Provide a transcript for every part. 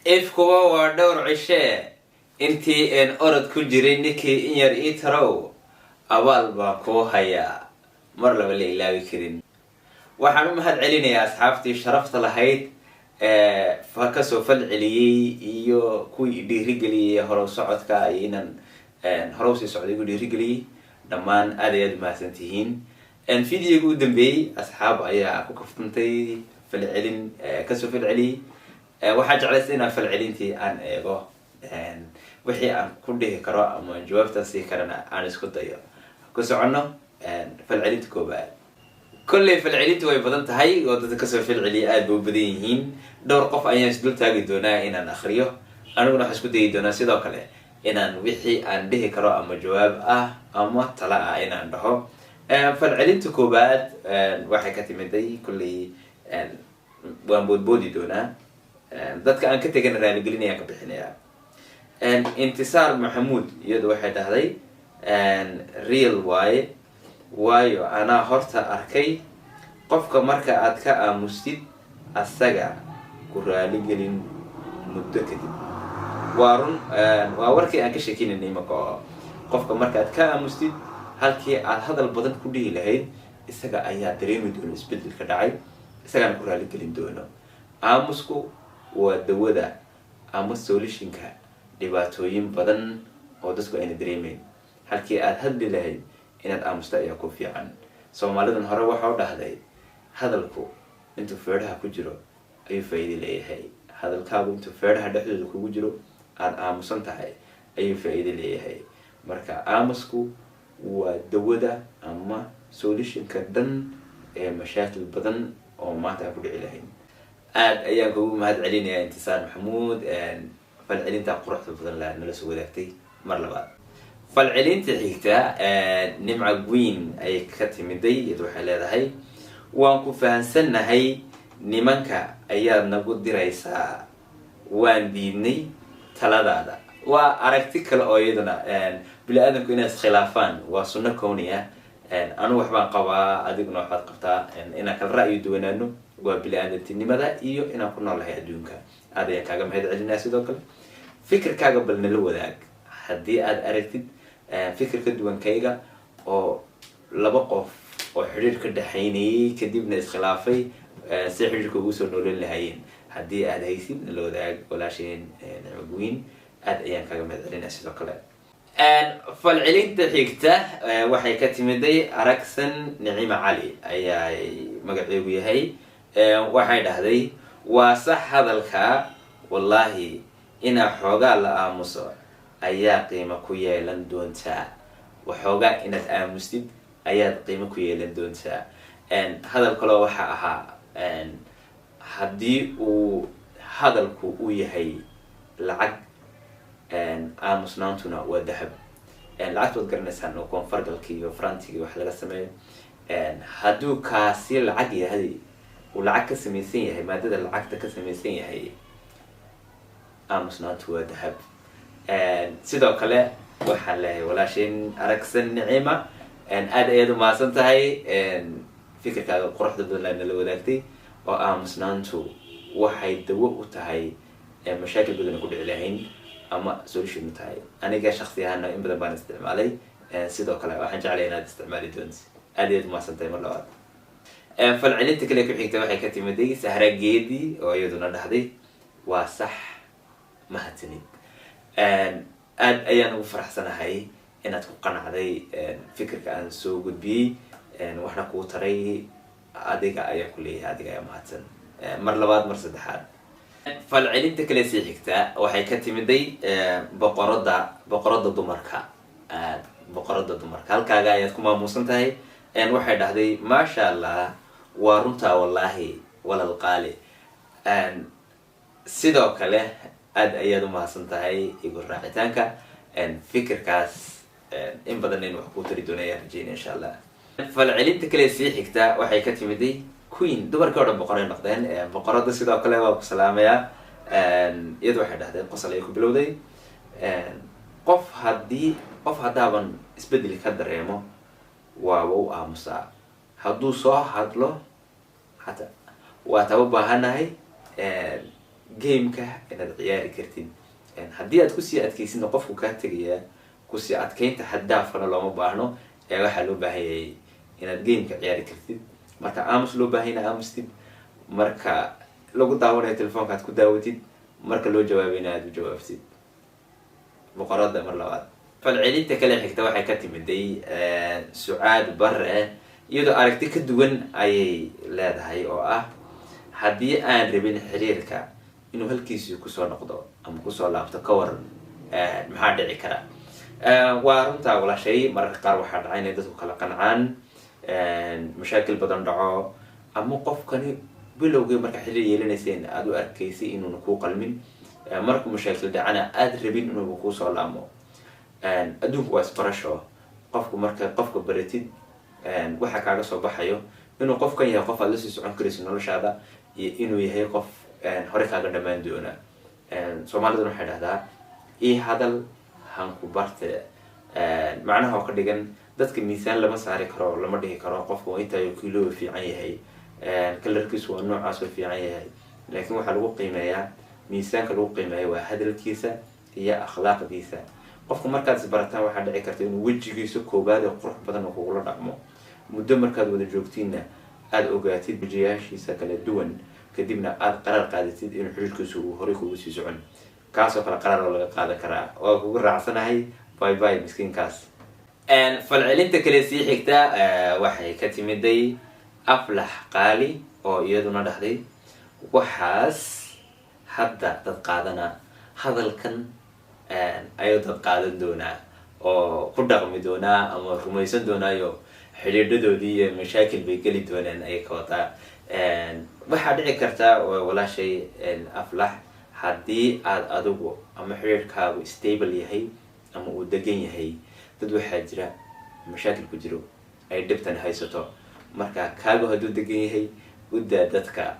Ifkuba waa dhowr cishee, intii een orod ku jiray ninkii in yar ii tarow, abaal baan kuu hayaa mar laba la ilaawi karin. Waxaan u mahad celinayaa asxaabtii sharafta lahayd ee kasoo fal celiyey iyo kuwii dhiirigeliyey horow socodka iyo inaan hore usii socday igu dhiirigeliyey. Dhammaan aad ayaad umahadsan tihiin. Videoga u dambeeyey asxaab ayaa ku kaftantay, falcelin kasoo falceliyey. Waxaan jeclaystay inaan falcelintii aan eego, wixii aan ku dhihi karo ama jawaabtaan sii karana aan isku dayo. Ku soconno falcelinta koobaad. Kolley falcelintu way badan tahay oo dadka kasoo falceliya aad bay u badan yihiin. Dhowr qof ayaan isdul taagi doonaa inaan akriyo, aniguna waxaan isku dayi doonaa sidoo kale inaan wixii aan dhihi karo ama jawaab ah ama tala ah inaan dhaho. Falcelinta koobaad waxay ka timiday, kolley waan boodboodi doonaa, dadka aan ka tegana raaligelin ayaan ka bixinayaa. Intisaar Maxamuud iyadu waxay dhahday: "Real waaye, waayo anaa horta arkay qofka marka aad ka aamustid asaga ku raaligelin muddo kadib." Waa run, waa warkii aan ka sheekeynanay imaka, oo qofka marka aad ka aamustid halkii aad hadal badan ku dhihi lahayd, isaga ayaa dareemi doono isbeddel ka dhacay, isagaana ku raaligelin doono. Aamusku waa dawada ama solutionka dhibaatooyin badan oo dadku ayna dareemeyn. Halkii aad hadli lahayd inaad aamusta ayaa ku fiican. Soomaalidan hore waxa u dhahday: "Hadalku intuu feedhaha ku jiro ayuu faa-iido leeyahay." Hadalkaagu intuu feedhaha dhexdooda kugu jiro, aada aamusan tahay, ayuu faa-iido leeyahay. Marka aamusku waa dawada ama solutionka dhan ee mashaakil badan oo maanta aan ku dhici lahayn. Aad ayaan kugu mahad celinayaa, Intisaar Maxamuud, falcelinta quruxda badan la nala soo wadaagtay. Mar labaad falcelinta xigta Nimca Queen ayay ka timiday. Iyadu waxay leedahay: "Waan ku fahansannahay, nimanka ayaad nagu diraysaa, waan diidnay taladaada." Waa aragti kale oo iyaduna bini aadamku inay iskhilaafaan waa sunno kowni ah. Anu waxbaan qabaa, adiguna waxbaad qabtaa. Inaan kala ra'yi duwanaano waa bini aadantinimada iyo inaan ku noolahay adduunka. Aad ayaan kaaga mahad celinaya. Sidoo kale fikirkaaga bal nala wadaag haddii aad aragtid fikir ka duwan kayga, oo laba qof oo xidhiir ka dhexaynayay kadibna iskhilaafay si xidhiirka ugu soo noolan lahaayeen, haddii aad haysid nala wadaag, walaasheen Nicmo Guweyn. Aad ayaan kaaga mahad celinaya. Sidoo kale falcelinta xigta waxay ka timiday Aragsan Nicima Cali ayaa magaceegu yahay. Waxay dhahday: "Waa sax hadalka, wallaahi inaa xoogaa la aamuso ayaa qiimo ku yeelan doontaa." Waxoogaa inaad aamustid ayaad qiimo ku yeelan doontaa. Hadal kaloo waxa ahaa, haddii uu hadalku uu yahay lacag, aamusnaantuna waa dahab. Lacagta waad garanaysaan oo koonfargalka iyo frantiga wax laga sameeyo. Hadduu kaasi lacag yahay, uu lacag ka samaysan yahay, maadada lacagta ka samaysan yahay, aamusnaantu waa dahab. Sidoo kale waxaan leeyahay walaasheen Aragsan Nicima, aad ayaad umahadsan tahay fikirkaaga quruxda badan laa nala wadaagtay, oo aamusnaantu waxay dawo u tahay mashaakil badan ku dhici lahayn ama solution u tahay. Aniga shaksi ahaana in badan baan isticmaalay. Sidoo kale waxaan jeclay inaad isticmaali doonto. Aad ayaad umahadsan tahay mar labaad. Falcelinta kale ku xigta waxay ka timiday Sahra Geedi, oo iyaduna dhahday: "Waa sax, mahadsanid." Aad ayaan ugu faraxsanahay inaad ku qanacday fikirka aan soo gudbiyey, waxna kuu taray. Adiga ayaan ku leeyahay, adiga ayaa mahadsan mar labaad, mar saddexaad. Falcelinta kale sii xigta waxay ka timiday boqorada, boqorada dumarka. Boqorada dumarka, halkaaga ayaad ku maamuusan tahay. Waxay dhahday: "Maasha Allah, waa runtaa wallaahi, walal qaali." Sidoo kale aad ayaad umahadsan tahay igu raacitaanka fikirkaas. In badan in wax kuu tari doona ayaan rajeynaya, insha Allah. Falcelinta kale sii xigta waxay ka timiday Queen. Dumarkii o dhan boqoray noqdeen. Boqorada sidoo kale waa ku salaamayaa. Iyadu waxay dhahday, qosol ayay ku bilowday: "Qof haddii qof haddaaban isbeddel ka dareemo, waaba u aamusaa. Hadduu soo hadlo xataa waa taba baahanahay." Gameka inaad ciyaari kartid. Haddii aad kusii adkaysidna, qofku kaa tegayaa. Kusii adkeynta xaddaafana looma baahno, ee waxaa loo baahan yahay inaad gameka ciyaari kartid. Marka aamus loo baahanyna aamustid, marka lagu daawanayo telefoonka aad ku daawatid, marka loo jawaabayna aad u jawaabtid. Boqorada mar labaad. Falcelinta kale xigta waxay ka timiday Sucaad Bare. Iyadoo aragti ka duwan ayay leedahay, oo ah haddii aan rabin xiriirka inuu halkiisii kusoo noqdo ama kusoo laabto, ka waran, maxaa dhici kara? Waa runtaa, walaashay. Mararka qaar waxaa dhacay inay dadku kala qancaan, mashaakil badan dhaco, ama qofkani bilowgii marka xiriir yeelanayseen aada u arkaysay inuuna kuu qalmin, markuu mashaakil dhacana aada rabin inuuba kuusoo laamo. Adduunku waa isbarasho. Qofku marka qofka baratid, waxa kaaga soo baxayo inuu qofkan yahay qof aad lasii socon karayso noloshaada iyo inuu yahay qof hore kaaga dhammaan doona. Soomaaliduna waxay dhahdaa "Ii hadal hanku barte", macnaha oo ka dhigan dadka miisaan lama saari karo, lama dhihi karo qofka waa intaayo kiilo fiican yahay, kalarkiisu waa noocaas oo fiican yahay. Laakiin waxaa lagu qiimeeyaa, miisaanka lagu qiimeeya waa hadalkiisa iyo akhlaaqdiisa. Qofka markaad isbarataan, waxaa dhici karta inuu wejigiisa koowaad ee qurux badan oo kugula dhaqmo. Muddo markaad wada joogtiinna, aada ogaatid wejiyaashiisa kala duwan, kadibna aada qaraar qaadatid inuu xiriirkiisu uu horay kugu sii socon. Kaasoo kale qaraar oo laga qaadan karaa, waa kugu raacsanahay. Bye bye miskiinkaas. Falcelinta kale sii xigta waxay ka timiday Aflax Qaali, oo iyaduna dhahday waxaas hadda dad qaadana, hadalkan ayuu dad qaadan doonaa oo ku dhaqmi doonaa ama rumaysan doonaayo, xidhiidhadoodii iyo mashaakil bay geli doonaan ayay ka wadaa. Waxaa dhici karta, walaashay Aflax, haddii aad adigu ama xidhiidhkaagu stable yahay ama uu degan yahay, dad waxaa jira mashaakil ku jiro, ay dhibtan haysato. Marka kaagu hadduu degan yahay, uddaa dadka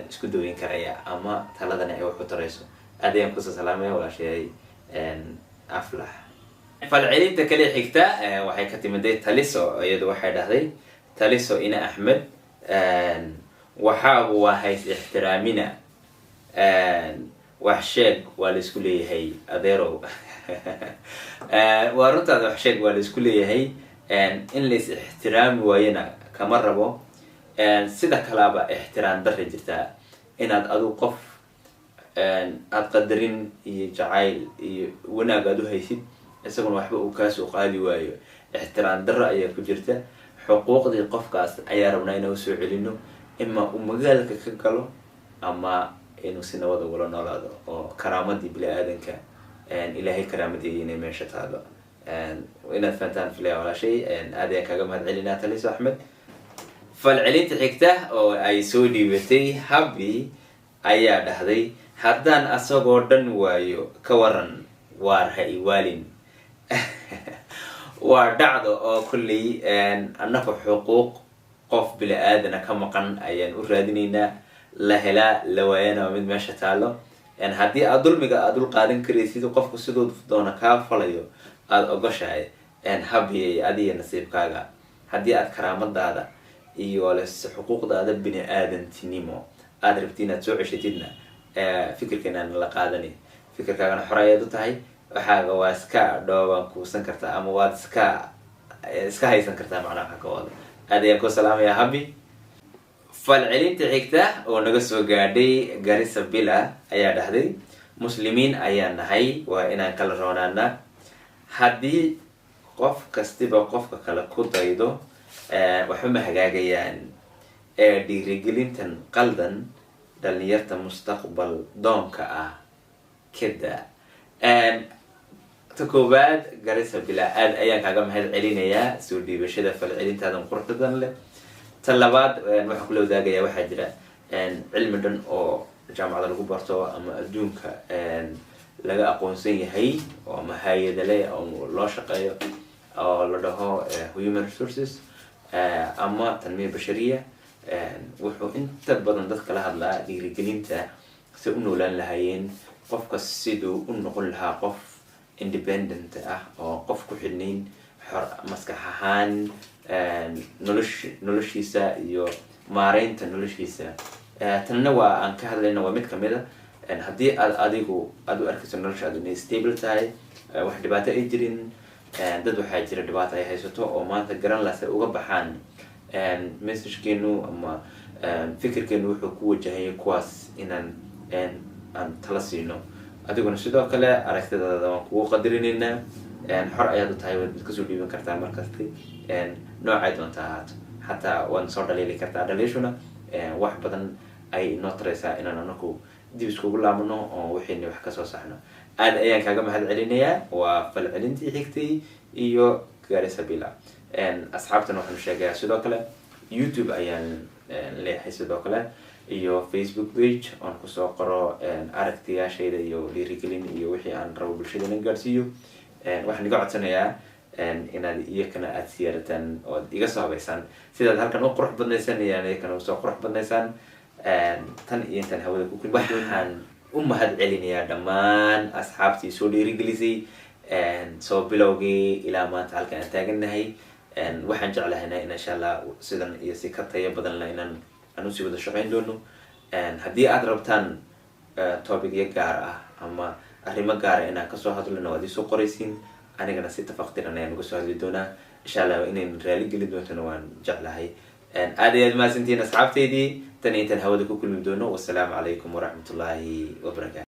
isku daweyn karaya ama taladana ay wax u tarayso. Aad ayaan kusoo salaamaya, walaashay Aflax. Falcelinta kale xigta waxay ka timiday Taliso. Iyadu waxay dhahday, Taliso ina Axmed: "Waxaagu waa hays ixtiraamina, wax sheeg waa la isku leeyahay." Adeerow, waa runtaada, wax sheeg waa la isku leeyahay. In la is ixtiraami waayana kama rabo. Sida kalaaba ixtiraam darra jirtaa inaad adigu qof aada qadarin iyo jacayl iyo wanaag aad u haysid, isaguna waxba uu kaasoo qaadi waayo, ixtiraam darro ayaa ku jirta. Xuquuqdii qofkaas ayaa rabnaa inaan usoo celino, ima uu magaalka ka galo ama inuu si nabad ugula noolaado, oo karaamadii bini aadanka Ilaahay karaamadii inay meesha taalo inaad fahantaan filaya. Walaashay, aad ayaan kaaga mahad celinaa, Taliso Axmed. Falcelinta xigta oo ay soo dhiibatay Habi ayaa dhahday: "Haddaan asagoo dhan waayo ka waran? Waar ha iwaalin." Waa dhacdo oo kolley annaga xuquuq qof bini aadana ka maqan ayaan u raadinaynaa. La helaa, la waayana, waa mid meesha taalo. Haddii aad dulmiga aad dul qaadan karaysid, qofku siduu doona kaa falayo aada ogoshahay, habiyay adiga nasiibkaaga. Haddii aad karaamadaada iyo les xuquuqdaada bini aadantinimo aada rabti inaad soo ceshatidna, fikirkeenaan la qaadani. Fikirkaagana xore ayaad u tahay. Waxaaga waa iska dhoobaan kuusan kartaa ama waad iska haysan kartaa. Macnaha waxaa ka wada, aad ayaan ku salaamaya, Habi. Falcelinta xigta oo naga soo gaadhay Garissa Bila ayaa dhahday: "Muslimiin ayaan nahay, waa inaan kala roonaana. Haddii qof kastiba qofka kale ku daydo, waxba ma hagaagayaan. Ee dhiirigelintan qaldan dhalinyarta mustaqbal doonka ah kada." Ta koowaad, Garissa Bila, aad ayaan kaaga mahad celinayaa soo dhiibashada falcelintaadan quruxda badan leh. Ta labaad, waxaan kula wadaagaya, waxaa jira cilmi dhan oo jaamacada lagu barto ama adduunka laga aqoonsan yahay oo ama hay-ada leh oo loo shaqeeyo, oo la dhaho human resources ama tanmiya bashariya. Wuxuu inta badan dadka la hadlaa dhiirigelinta si u noolaan lahaayeen, qofka siduu u noqon lahaa qof independent ah oo qof ku xidhnayn, xor maskax ahaan, noloshiisa iyo maareynta noloshiisa. Tanna waa aan ka hadlayna, waa mid kamid a. Haddii aad adigu aad u arkayso noloshaadu inay stable tahay, wax dhibaato ay jirin, dad waxaa jira dhibaato ay haysato oo maanta garan lase uga baxaan. Messagekeenu ama fikirkeenu wuxuu ku wajahayay kuwaas inaan aan tala siino. Adiguna sidoo kale aragtidaada waan kugu qadarinaynaa. Xor ayaad u tahay, waad kasoo dhiiban kartaa markasti, noocay doonta ahaato. Xataa waad soo dhaliili kartaa. Dhaliishuna wax badan ay noo taraysaa inaan anaku dib iskugu laabno oo wixiini wax kasoo saxno. Aad ayaan kaaga mahad celinayaa. Waa falcelintii xigtay iyo Garissa Bila. Asxaabtan waxaanu sheegayaa sidoo kale YouTube ayaan leeyahay sidoo kale iyo Facebook page oon kusoo qoro aragtiyaashayda iyo dhiirigelin iyo wixii aan rabo bulshada inan gaadhsiiyo. Waxaan iga codsanayaa inaad iyakana aada siyaarataan oo ad iga soo habaysaan sidaad halkan u qurux badnaysaan iyo iyakana usoo qurux badnaysaan. Tan iyo intaan hawada ku kulmi, waxaan u mahad celinayaa dhammaan asxaabtii soo dhiirigelisay soo bilowgii ilaa maanta halkan aan taagannahay. Waxaan jeclahayna in insha Allah sidan iyo si ka tayo badanla inaan aan usii wada shaqeyn doono. Haddii aad rabtaan topicyo gaar ah ama arrimo gaara inaan kasoo hadlona, waad iisoo qoraysiin, anigana si tafaqtiran ayaan uga soo hadli doonaa insha Allah. Inayn raali gelin doontona waan jeclahay. Aad ayaad mahadsantihiin asxaabteydii. Tan iyo intaan hawada ku kulmi doono, wasalaamu calaykum waraxmatullaahi wabarakatu.